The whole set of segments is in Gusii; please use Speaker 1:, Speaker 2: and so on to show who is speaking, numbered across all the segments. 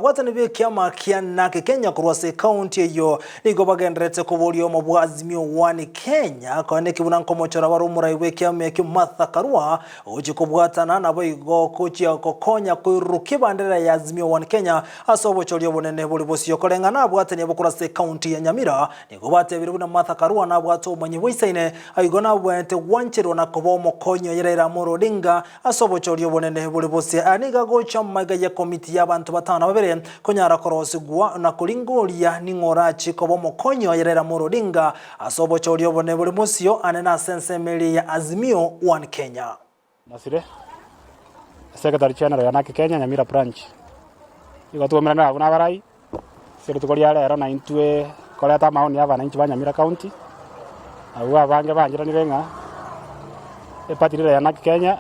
Speaker 1: Ababwatani b'ekiama kia Narc Kenya korwa ase ekaunti eyio nigo bagendererete koboria omo bwa Azimio One Kenya koeneki buna nkomochora bare omorai bw'ekiama ekio Martha Karua Gochia kobwatana naboigo gochia gokonya koirurukia ebandera ya Azimio One Kenya ase obochori obonene bore bosio. Koreng'ana abwatani abwo korwa ase ekaunti ya Nyamira nigo batebire buna Martha Karua nabwate obomanyi bwaisaine aigo nabwenerete gwancherwa na koba omokonyi oye Raila Amolo Odinga ase obochori obonene bore bosio. Aya nigo agocha magega y'ekomiti y'abanto batano na babere konyara korosigwa na koringoria ning'o orache koba omokonyi oye Raila Amolo Odinga Ase obochori obonene bore mosio ane nase ensemo eria ya Azimio One Kenya.
Speaker 2: Masire, Secretary General ya Narc Kenya Nyamira Branch. Nigo twaumerane abwo nabarai ase rituko ria rero na intwe koreta amaoni ya abananchi ba Nyamira County, abwo abange bancheranire ng'a eparty leader ya Narc Kenya,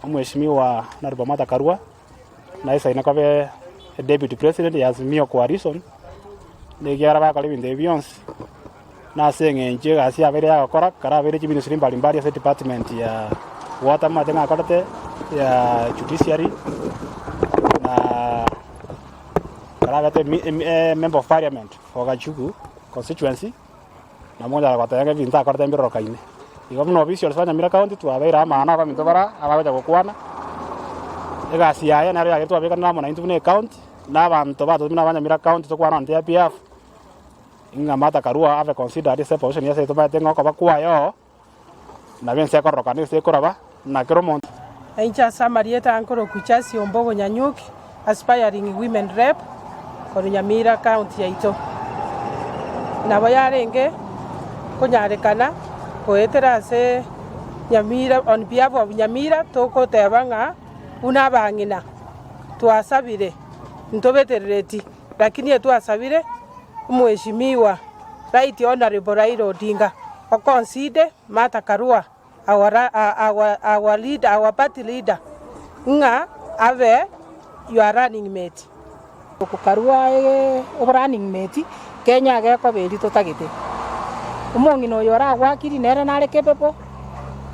Speaker 2: Omweshimiwa Honourable Martha Karua, naisaine koba Deputy President ya Azimio Coalition, Nekiagera bakora ebinto ebi bionsi, na ase eng'encho egasi yabeire yagokora, ekero abeire chiministry mbari mbari ase edepartment ya water omanyete ng'a akorete, ya judiciary, na ekero abete emi emi member of parliament for Gachugu constituency, nabo onyara goteba ng'a ebinto akorete mbirorokaine. Igo buna ofisi ore Nyamira county twabeire amang'ana abaminto bara abagocha gokwana, egasi yaye nero yagere twabekanire amo naintwe buna ecounty. Na abanto batotwe buna abanyamira county tokwana on their behalf, ng'a Martha Karua abe considered ase eposition ase tomaete ng'a okoba kwaye oo, nabo ense ekororokana ase ekoraba, na kera omonto.
Speaker 3: Inche ase amarieta nkorokwa Chasi Ombogo Nyanyuki, aspiring women rep korwa Nyamira county yaito. Nabo yarenge konyarekana goetera ase Nyamira on behalf of Nyamira togoteba ng'a buna abang'ina. Twasabire, ntobeterereti, lakini etwasabire Omweshimiwa Right Honourable Raila Odinga o consider Martha Karua our, our, our leader, our party leader ng'a abe your running mate.
Speaker 4: Karua aye oborunning mate, Kenya agekoba eria totagete. Omong'ina oyo oragwakiri nere nare capable,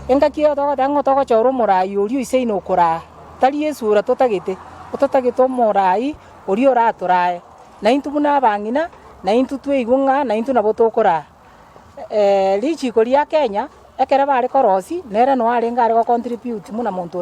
Speaker 4: engaki eye togoteba ng'a togochora omorai oria oisaine okoraa. Tari esura totagete, totagete omorai oria oratorae. Naintwe buna abang'ina, naintwe tweigwe ng'a naintwe nabo tokoraa. Richiko ria Kenya, ekero bare korosia, nere noyo arenge are go contribute buna monto onde.